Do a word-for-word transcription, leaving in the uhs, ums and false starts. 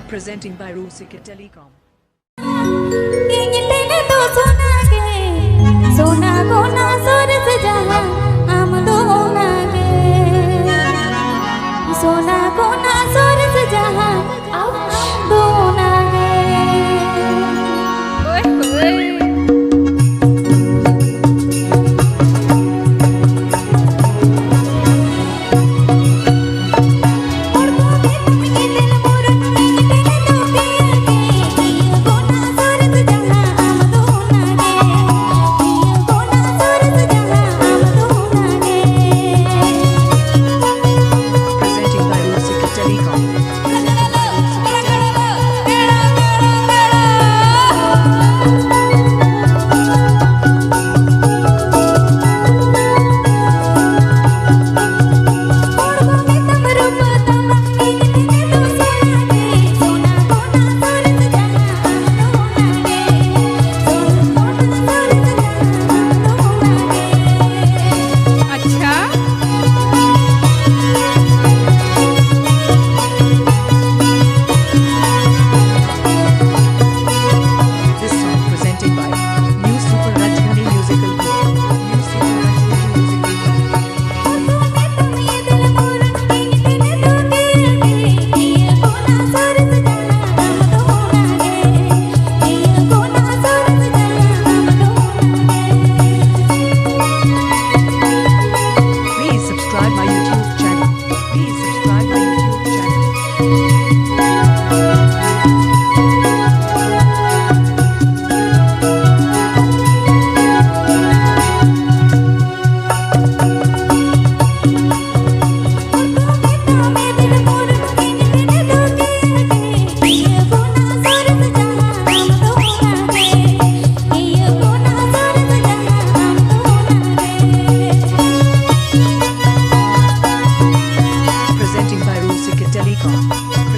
Presenting by Rusika Telecom. ᱤᱧ ᱴᱷᱮᱱ ᱫᱚ ᱥᱚᱱᱟ ᱜᱮ, ᱥᱚᱱᱟ ᱠᱚᱱᱟ ᱥᱚᱨᱮᱥ ᱡᱟᱦᱟᱸ, ᱟᱢ ᱫᱚ ᱚᱱᱟ ᱜᱮ᱾ ᱥᱚᱱᱟ ᱠᱚᱱᱟ ᱥᱚᱨᱮᱥ ᱡᱟᱦᱟᱸ, ᱟᱢ ᱫᱚ ᱚᱱᱟ ᱜᱮ᱾ Presenting by Rusika Telecom. ᱟᱪᱪᱷᱟ᱾ This song presented by New Super Rajdhani Musical Group. New Super Rajdhani Musical Group. Please subscribe my YouTube channel. Please subscribe my YouTube channel. Presenting by Rusika Telecom.